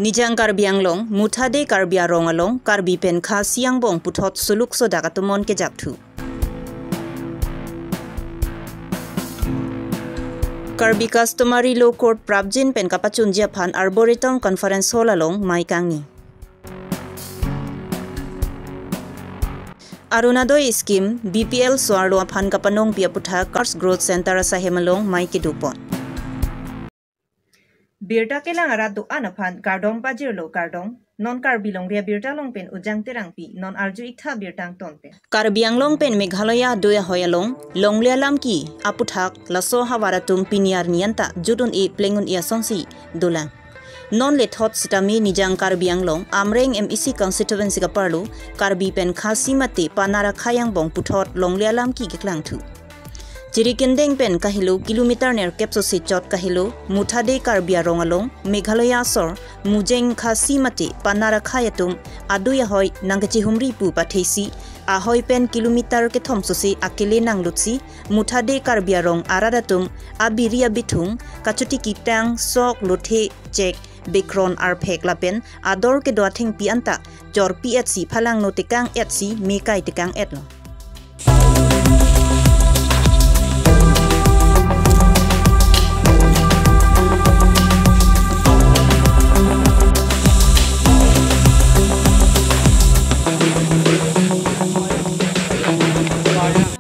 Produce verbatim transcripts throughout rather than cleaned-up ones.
Nijang Karbi Anglong, Muthade Karbi arong along, Karbi pen Khasi angbong puthot suluk sodak atomon kejapthu. Karbi Customary Law Court prapjin pen kapachunji aphan Arboretum Conference Hall along mei kangni. Arunodoi scheme, B P L so-arlo aphan kapanongpi aputhak Karbi Growth Center asahem along mei kedopon. Birta kelang arat do-an aphan kardom pajirlo kardom, non Karbi Longri Abirta along pen Ujang Terangpi, non arju iktha birta angton pen. Karbi Anglong pen Meghalaya adui ahoi along, longle alam ke aputhak laso ahavar atum pini arni anta jut un-e pleng un-e asonsi dolang. Non lethot sitame Nijang Karbi Anglong, Amreng M A C constituency kaparlo, Karbi pen Khasi mate Panar akhei angbong puthot longle alam ke keklangthu. Jirikindeng pen kahelo kilometer nerkep sose chot kahelo, Muthade Karbi arong along, Meghalaya asor, Mujeng Khasi mate Panar akhei atum adui ahoi nangkachihumri pu pathesi, ahoi pen kilometer kethom sose akele nanglutsi, Muthade Karbi arong arat atum abiri abithung, kachoti ketang, sok, lothe, chek, bekron, arphek lapen ador kedo athengpi anta chorpi etsi, phalangno tekang etsi, mekai tekang etlo.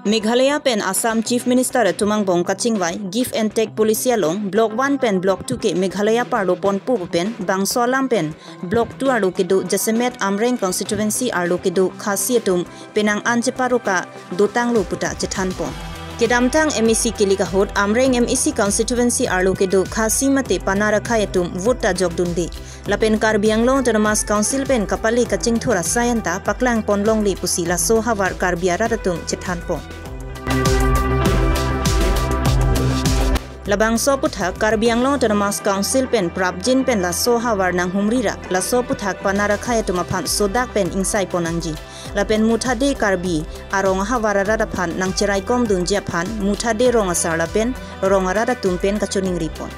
Meghalaya pen Assam Chief Minister atum angbong kachingvai give and take policy along Block one pen Block two ke Meghalaya parlo ponpo pen bangso alam pen Block two arlo kedo jasemet Amreng constituency arlo kedo Khasi atum penang an cheparo kadotanglo puta chethanpon. Kedamtang M A C kilik ahut Amreng M A C constituency arlo kedo Khasi mate Panar akhei atum vote ta jokdunde. Lapen Karbi Anglong Autonomous Council pen kapale kachingthur asai anta paklangpon longle pusi laso ahavar Karbi arat atum chethanpon. Labangso aputhak Karbi Anglong Autonomous Council pen prapjin pen laso ahavar nanghumri ra, laso aputhak Panar akhei atum aphan sodak pen ingsaipon nangji. Lapen Muthade Karbi arong ahavar arat aphan nangcheraikom dunji aphan Muthade rong asar lapen rong arat atum pen kachoningripon.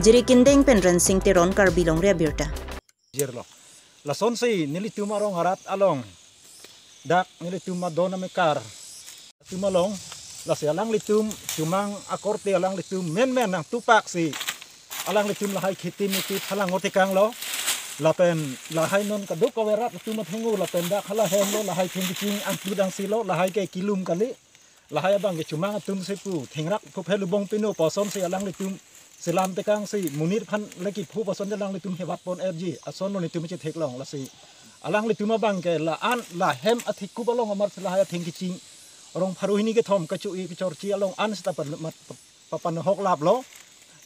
Jirikindeng pen Rensing Teron, Karbi Longri Abirta. Jirlo. Lasonsi nelitum arong arat along, dak nelitum adon amekar atum along, lasi alanglitum chomang akorte alanglitum menmen nangtupaksi alanglitum lahai kheti miti phalang otekanglo. Lapen lahai non kadokave arat atum athengo lapen dak hala hemlo, lahai theng keching angpudang silo, lahai ke kelum kali. Lahai abang ke chomang atum si pu thengrak phuphe lubong pino pu asonsi alanglitum selam tekangsi monit aphan lake phu pu asonsi alanglitum hebatpon etji, asonlo nelitum chetheklong. Lasi alanglitum abang ke la-an lahem athekup along amat lahai atheng keching rong pharo hini kethom kacho-i kachorchi along an seta pa mat pa-, pa-, panohok laplo.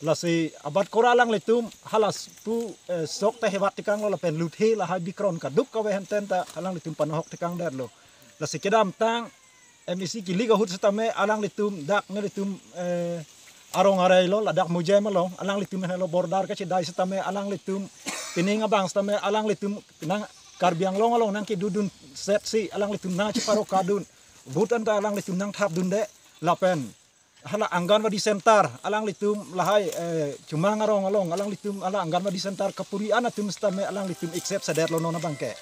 Lasi abat kora alanglitum halas pu, eh, sok ta hebat tekanglo lapen lothe lahai bekron kadokave henten ta alanglitum panohok tekangdetlo. Lasi kedamtang M A C kilik ahut setame alanglitum dak nelitum, eh, arong areilo, ladak Mujeng along, alanglitum helo border kachedai setame alanglitum pining abang setame alanglitum nang Karbi Anglong along nangkedodun setsi alanglitum nangcheparo kadun. Vote anta alanglitum nangthapdunde lapen hala Anganwadi center alanglitum lahai, eh, chomang arong along alanglitum hala Anganwadi center kapuri an atum setame alanglitum accept sedetlo non abang ke.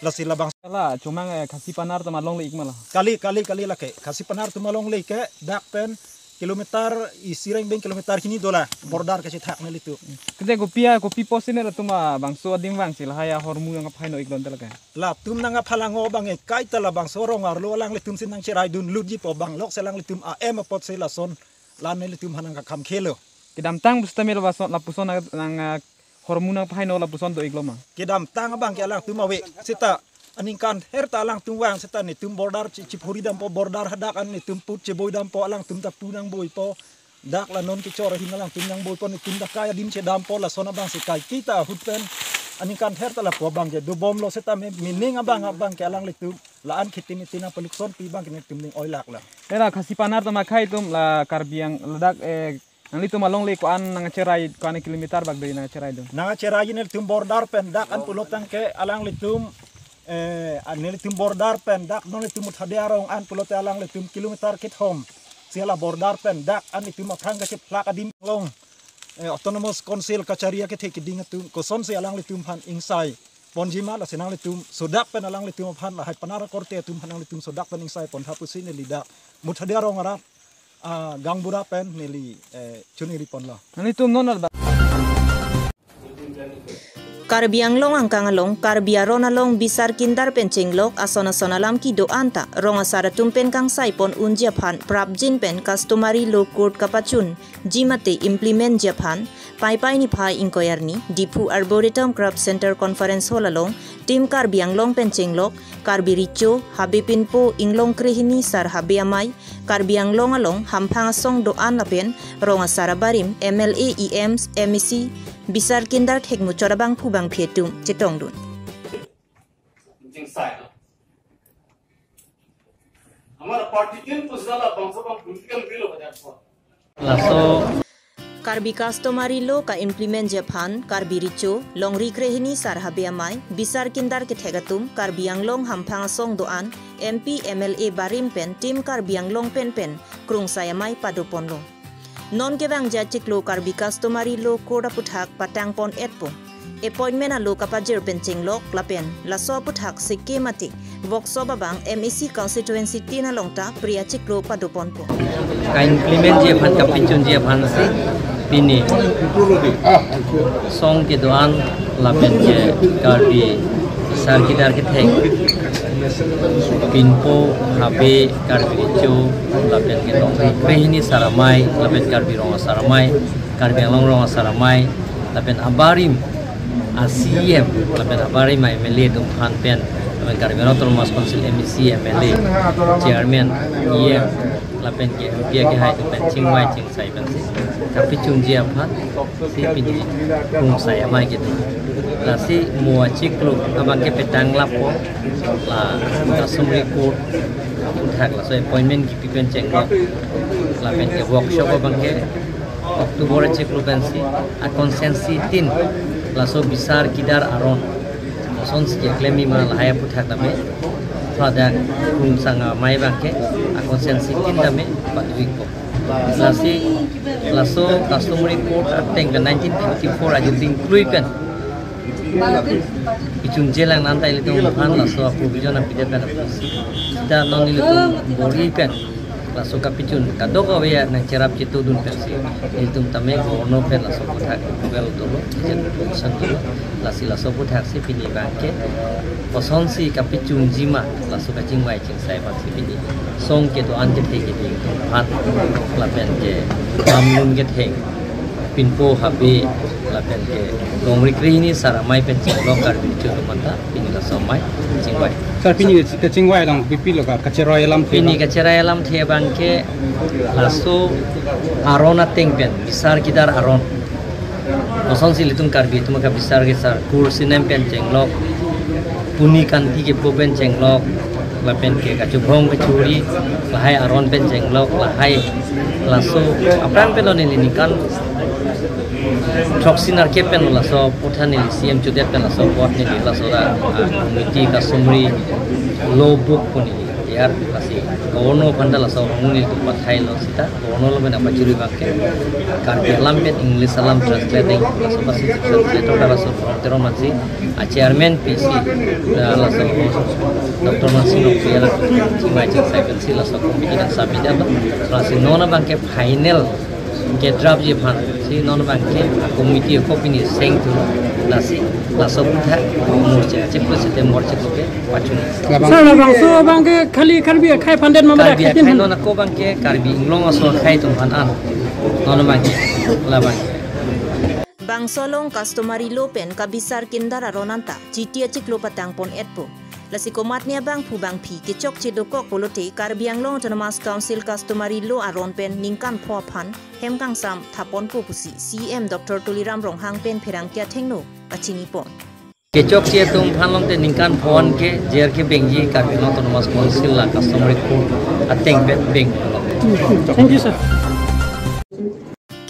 Lasi labang. Hala chomang, eh, Khasi Panar atum alongle ik ma la? Kali, kali, kali lake. Khasi Panar atum alongle ke dak pen kilometer isi reng beng kilometer hini dola border kachethak nelitum. Kede kopi a, kopi post ne latum abangso adim vangsi lahai ahormu nangkaphaino ik lonte lake? Latum nangkaphalang o abang ke kaita labangso rong arlo alanglitum si nangcheraidun lutji pu abang lok si alanglitum a-em apotsi lason la nelitum aphan nangkakhamkhelo. Kedamtang pusitame lapuson, lapuson nang, nang, ah, hormu nangphaino lapuson do iklo ma? Kedamtang abang ke alangtum ave seta aningkan ther ta alangtum vang seta netum border chi-, chiphuri dampo, border hadak an netum put cheboi dampo, alangtum ta pu nangboipo. Dak la non kechor ahin alangtum nangboipo, netum dak kai adim chedampo, lason abang si kai kita ahut pen aningkan ther ta lapu abang ke dobomlo setame mening abang abang ke alanglitum la-an kheti miti nangpalukson pi abang ke netum ning oilak la. Era Khasi Panar atum akhei atum la Karbi Ang-, ladak, eh, nanglitum alongle ko-an nangcherai, ko-an kilometer bak dei nangcheraidun? Nangcherai nelitum border pen dak an pulo tangke alanglitum, eh, an nelitum border pen dak non nelitum Muthade arong an pulote alanglitum kilometer kethom. Si hala border pen dak an nelitum aphrang kacheplak adim along. eh, Autonomous Council kachari akethe keding atum kosonsi alanglitum aphan ingsai ponji ma, lasi nanglitum sodak pen alanglitum aphan, lahai Pnar akorte atum aphan nanglitum sodak pen ingsai pontha pusi neli dak Muthadiya Rong Arat, ah, gaonbura pen neli, eh, chuningri ponlo. Nanglitum non alba. Karbi Anglong angkang along Karbi aron along bisar kindar pen chenglok ason ason alam kedo-an ta rong asar atum pen kangsai pon unji aphan prapjin pen customary law court kapachunji mate implement ji aphan Paipai niphai ingkoi arni Diphu Arboretum Craft Center Conference Hall along Team Karbi Anglong pen chenglok Karbi Recho, Habe Pinpo, Inglong Krehini Sar Habe Amei, Karbi Anglong along hamphang asong do-an lapen rong asar abarim, M L A, E Ms, M A C, bisar kindar thekmuchot abangphu bangphi atum chetongdun. Jingsai lo. Hamara party kin pusala bangso bang political will ho jat po. Laso Karbi customary law ka-implement ji aphan Karbi Recho, Longri Krehini Sar Habe Amei, bisar kindar kethek atum, Karbi Anglong hamphang asong do-an, M P, M L A barim pen Team Karbi Anglong pen pen krungsai amei pado ponlo. Non kevangji achiklo Karbi customary law court aputhak patang pon-etpo. Appointment alo kapajir pen chenglok lapen laso aputhak seke mate workshop abang M A C constituency tin along ta pri achiklo pado ponpo. Ka-implement ji aphan, kapachunji aphan si pini song kedo-an lapen ke Karbi sar kidar kethek Pinpo, Habe, Karbi Recho, lapen ke Longri Krehini Sar Amei, lapen Karbi Rong Asar Amei, Karbi Anglong Rong Asar Amei, lapen abarim a C E M, lapen abarim a M L A atum aphan pen, lapen Karbi Anglong Autonomous Council M A C, M L A, Chairman, E M, lapen ke M P akehai atum pen chingvai chingsai pensi kapachunji aphan si pini krungsai amei kedo. Lasi mo achiklo abang ke petang lapo, la customary court aputhak laso appointment kipi pen chenglok, lapen ke workshop abang ke October achiklo pensi a constituency tin laso bisar kidar aron kosonsi keklem-i ma lahai aputhak tame, pada krungsai amei abang ke a constituency tin tame padoikpo. Lasi laso customary court ateng pen nineteen fifty-four ajo dingklui pen ichunje lang nang ta ilitum aphan laso provision apidet pen aphan si ta non ilitum bor-i pen laso kapachun kadokave nangcherap chetongdun pensi ilitum tame Governor pen laso aputhak approval dolo, jen permission dolo. Lasi laso aputhak si pini abang ke kosonsi kapachunji ma laso kachingvai chingsai aphan si pini song kedo-an kethe kethe atum aphan lapen ke bamlun ketheng Pinpo, Habe, lapen ke Longri Krehini Sar Amei pen chenglok Karbi Recho atum anta pini laso amei chingvai. Sir, pini kachingvai along kopilo ka, kacheroi alamthe pini abang? Kacheroi alamthe abang ke laso aron ateng pen, bisar kidar aron. Kosonsi ilitum Karbi atum ka bisar kidar, kur sinem pen chenglok, puni kanti kepo pen chenglok, lapen ke kachobong kachuri, lahai aron pen chenglok, lahai laso aphrang pen lo neli ningkan throksi nerkep pen laso aputhak neli C M chodet pen laso apot neli laso ra, ah, committee customary law book pu neli tiyar, lasi Governor aphan ta laso ahormu nelitum pathailo seta Governor lo pen apachuri abang ke Karbi alam pen English alam translating, laso basi translator ta laso Ron Teron mansi a chairman P C, ah, laso Doctor Mansing Rongpi alang chingvai chingsai pensi laso committee nang submit abang, lasi non abang ke final ke draft ji aphan si non abang ke committee ko pini seng thu, lasi laso aputhak morcha chiklo September chiklo ke pachun. Labang. Sir, labangso abang ke khali Karbi akhei aphan det ma, Karbi akhei non ako abang ke Karbi Anglong aso akhei atum aphan an. Non abang ke labang. Bangso along customary law pen kabisar kindar aron anta Chiti achiklo patang pon-etpo. Lasi komatne abangphu bangphi kechokche dokok pulote Karbi Anglong Autonomous Council customary law aron pen ningkan pho aphan hem kangsam tha ponpo pusi C E M Doctor Tuliram Ronghang pen pherangke athengno pachini pon. Kechokche atum aphan longte ningkan pho an ke jer kebengji Karbi Anglong Autonomous Council la customary court ateng pen beng. Thank you, sir.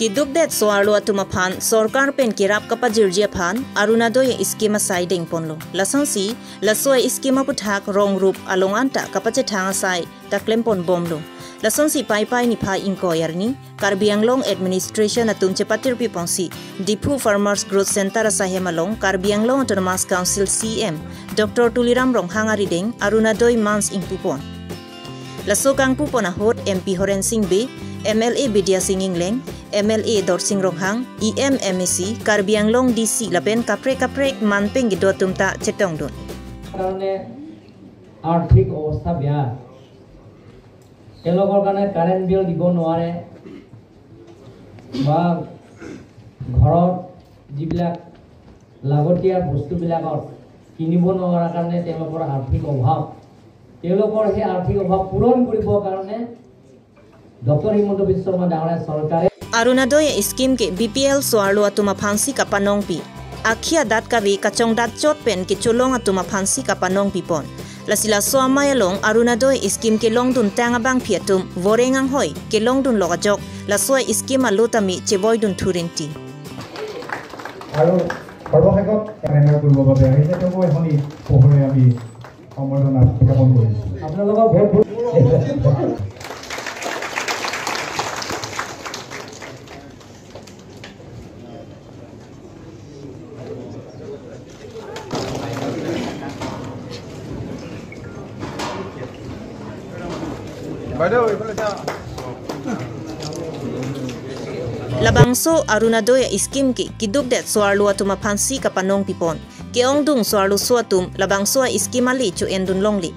Keduk det so-arlo atum aphan sorkar pen kerap kapajirji aphan Orunodoi scheme asai deng ponlo. Lasonsi laso scheme aputhak rong rup along anta kapachethang asai ta klem pon bomlo. Lasonsi Paipai niphai ingkoi arni Karbi Anglong Administration atum chepatirpi ponsi Diphu Farmers Growth Center asahem along Karbi Anglong Autonomous Council C E M Doctor Tuliram Ronghang arideng Arunodoi months ingpupon. Laso kangpupon ahut M P Horen Sing Bey, M L A Bidya Sing Engleng, M L A Dorsing Ronghang, E M, M A C, Karbi Anglong D C lapen kaprek kaprek manpeng kedo atum ta chetongdun. কাৰণে আৰ্থিক অৱস্থা বেয়া, তেওঁলোকৰ কাৰণে current bill দিব নোৱাৰে বা ঘৰত যিবিলাক লাগতিয়াল বস্তুবিলাকত কিনিব নোৱাৰাৰ কাৰণে তেওঁলোকৰ আৰ্থিক অভাৱ, তেওঁলোকৰ সেই আৰ্থিক অভাৱ পূৰণ কৰিবৰ কাৰণে ডক্টৰ হিমন্ত বিশ্ব শৰ্মা ডাঙৰীয়া চৰকাৰে Arunodoi scheme ke B P L so-arlo atum aphansi kapanongpi. Akhei adat kave kachongdat chot pen kecholong atum aphansi kapanongpipon. Lasi laso amei along Arunodoi scheme kelongdun tang abangpi atum voreng anghoi kelongdunlok ajok laso scheme alo tame chevoidun thurinti. আৰু সৰ্বশেষত এনে কৰিব বাবে আহিছে, তেওঁকো এখনি পোহৰে আমি সম্বৰ্ধনা জ্ঞাপন কৰিছোঁ। আপোনালোকক বহুত বহুত Labangso Arunodoi scheme ke kidukdet so-arlo atum aphansi kapanongpipon. Ke-ongdung so-arloso atum labangso scheme ale cho-endun longle.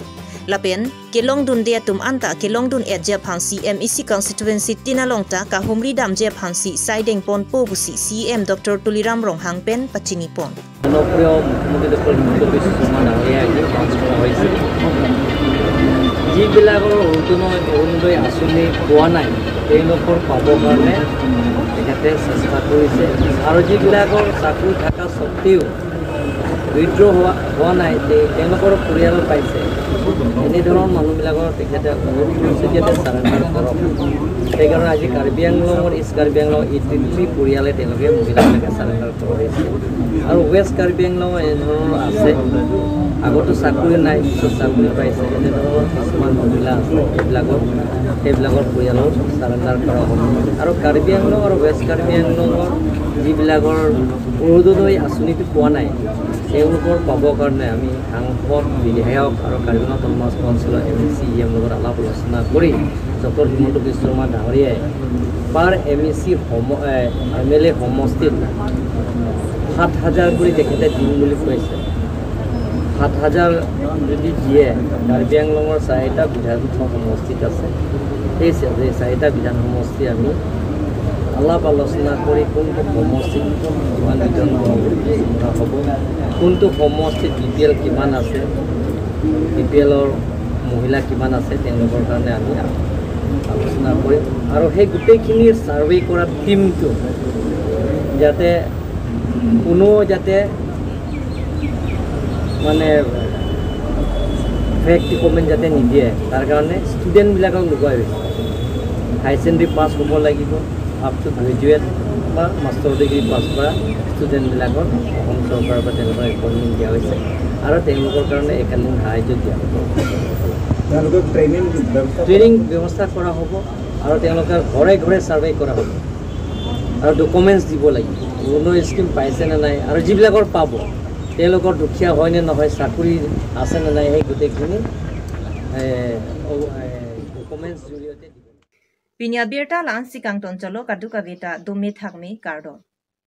Lapen kelongdunde atum anta kelongdun-etji aphansi M A C constituency tin along ta kahumri damji aphansi saideng ponpo pusi C E M Doctor Tuliram Ronghang pen pachinipon. জনপ্ৰিয় মুখ্যমন্ত্ৰী ডক্টৰ হিমন্ত বিশ্ব শৰ্মা ডাঙৰীয়াই আজি প্ৰস্তাৱ কৰিছে। যিবিলাকৰ অৰুণোদয়, অৰুণোদয় আঁচনি পোৱা নাই, তেওঁলোকৰ পাবৰ কাৰণে তেখেতে চেষ্টা কৰিছে। আৰু যিবিলাকৰ চাকৰি থকা স্বত্বেও উইথড্ৰ হোৱা, হোৱা নাই, তে-, তেওঁলোকৰ পৰিয়ালো পাইছে। এনেধৰণৰ মানুহবিলাকৰ তেখেতে অনুৰোধ কৰিছে যে ইয়াতে চাৰেণ্ডাৰ কৰক। সেইকাৰণে আজি কাৰ্বি আংলঙৰ, ইষ্ট কাৰ্বি আংলঙৰ এইটি থ্ৰী পৰিয়ালে তেওঁলোকে মহিলাবিলাকে চাৰেণ্ডাৰ কৰা হৈছে। আৰু ৱেষ্ট কাৰ্বি আংলঙৰ এনেধৰণৰ আছে, আগতো চাকৰি নাই, পিছত চাকৰি পাইছে, এনেধৰণৰ কিছুমান মহিলা আছে, সেইবিলাকক, সেইবিলাকৰ পৰিয়ালো চাৰেণ্ডাৰ কৰা হ'ব। আৰু কাৰ্বি আংলং আৰু ৱেষ্ট কাৰ্বি আংলঙৰ যিবিলাকৰ অৰুণোদয় আঁচনিটো পোৱা নাই, তেওঁলোকৰ পাবৰ কাৰণে আমি সাংসদ, বিধায়ক আৰু কাৰ্বি আংলং অট'নমাছ কাউন্সিলৰ M A C, E M লগত আলাপ আলোচনা কৰি ডক্টৰ হিমন্ত বিশ্ব শৰ্মা ডাঙৰীয়াই পাৰ এম এ চি সম-, এ, এম এল এ সমষ্টিত সাত হাজাৰ কৰি তেখেতে দিম বুলি কৈছে। সাত হাজাৰ যদি দিয়ে, কাৰ্বি আংলঙৰ চাৰিটা বিধানসভা সমষ্টিত আছে, সেই চা-, সেই চাৰিটা বিধান সমষ্টি আমি আলাপ আলোচনা কৰি কোনটো সমষ্টিত কিমান বিধান সভা হ'ব, কোনটো সমষ্টিত বি পি এল কিমান আছে, বি পি এলৰ মহিলা কিমান আছে, তেওঁলোকৰ কাৰণে আমি আলোচনা কৰিম। আৰু সেই গোটেইখিনি ছাৰ্ভে কৰা টিমটো যাতে কোনো যাতে মানে ফেক ডকুমেণ্ট যাতে নিদিয়ে, তাৰ কাৰণে ষ্টুডেণ্টবিলাকক লগোৱা হৈছে। হাই ছেকেণ্ডেৰী পাছ হ'ব লাগিব, আপ টু গ্ৰেজুৱেট বা মাষ্টাৰ ডিগ্ৰী পাছ কৰা ষ্টুডেণ্টবিলাকক অসম চৰকাৰৰ পৰা তেওঁলোকক এপইণ্টমেণ্ট দিয়া হৈছে আৰু তেওঁলোকৰ কাৰণে একাডেমিক সাহায্য দিয়া হ'ব। তেওঁলোকক ট্ৰেইনিং ব্যৱস্থা ট্ৰেইনিং ব্যৱস্থা কৰা হ'ব আৰু তেওঁলোকে ঘৰে ঘৰে ছাৰ্ভে কৰা হ'ব আৰু ডকুমেণ্টছ দিব লাগিব, অৰুণোদয় স্কিম পাইছে নে নাই আৰু যিবিলাকৰ পাব তেওঁলোকৰ দুখীয়া হয় নে নহয়, চাকৰি আছে নে নাই, সেই গোটেইখিনি, এ, অ, এ, ডকুমেণ্টছ জৰিয়তে দিব। Pini abirta la-ansi kangtonchotlo, kadokave ta dome thakme, kardom.